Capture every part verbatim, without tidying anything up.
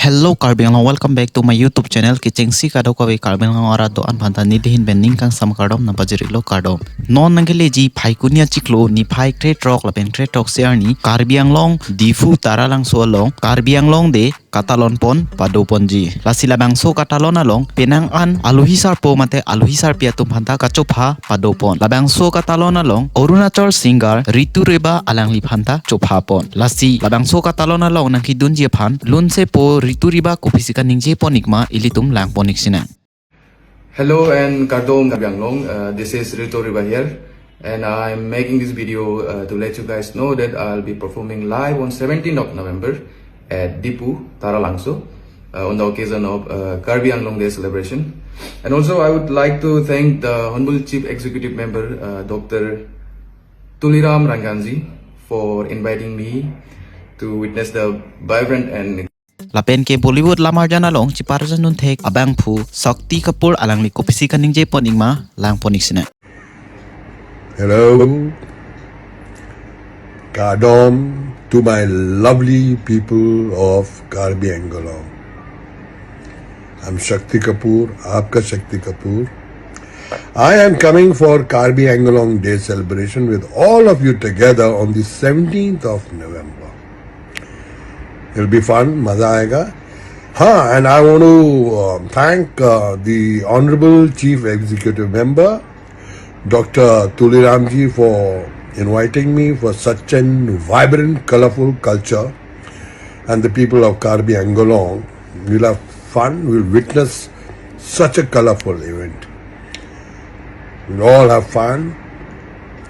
Hello Karbi Anglong, welcome back to my YouTube channel. Kechengsi kadokave Karbi Anglong arat do-an aphanta nelihin pen ning kangsam kardom nangpajir-iklo, kardom. Non nangkeleji Phaikuni achiklo niphai krethrok lapen krethrok-si arni Karbi Anglong Diphu Taralangso along Karbi Anglong Day katalon pon pado ponji. Lasi labangso katalon along penang an alohi sarpo mate alohi sarpi atum aphanta kachopha pado pon. Labangso katalon along Arunachal singer Ritu Riba alangliphan ta chopha pon. Lasi labangso katalon along nangkedunji aphan lunsepo Ritu Riba kopisi kaningje pon-ikma ilitum lang pon-ik sinang. Hello and kardom Karbi Anglong. Uh, this is Ritu Riba here, and I'm making this video uh, to let you guys know that I'll be performing live on seventeenth of November at Diphu, Taralangso, uh, on the occasion of uh, Karbi Anglong Day celebration. And also, I would like to thank the Honorable Chief Executive Member, uh, Doctor Tuliram Ranganji, for inviting me to witness the vibrant and Lapen ke Bollywood lamarjan along chiparjandun thek abangphu Shakti Kapoor alangli kopisi kaningje pon-ikma lang pon-ik sinang. Hello. Kardom to my lovely people of Karbi Anglong. I'm Shakti Kapoor, आपका शक्ति Kapoor. I am coming for Karbi Anglong Day celebration with all of you together on the seventeenth of November. It'll be fun, मजा आएगा. हाँ, and I want to uh, thank uh, the Honorable Chief Executive Member, Doctor Tuliram ji, for inviting me for such an vibrant, colorful culture, and the people of Karbi Anglong will have fun, will witness such a colorful event. We'll all have fun.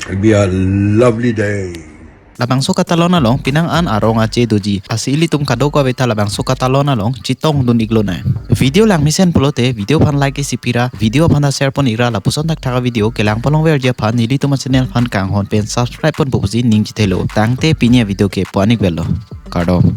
It'll be a lovely day. Labangso katalon along penang an arong ache doji. Lasi ilitum kadokave ta labangso katalon along chetongdun-iklonang. Video langmesen pulote video aphan like isi pira, video aphan ta share pon-ikra, lapuson thakthak a-video kelang pon longverji aphan nelitum a-channel aphan kanghon pen subscribe pon pusi ningje thelo. Tangte pini a-video ke pu-an-ik velo. Kardom.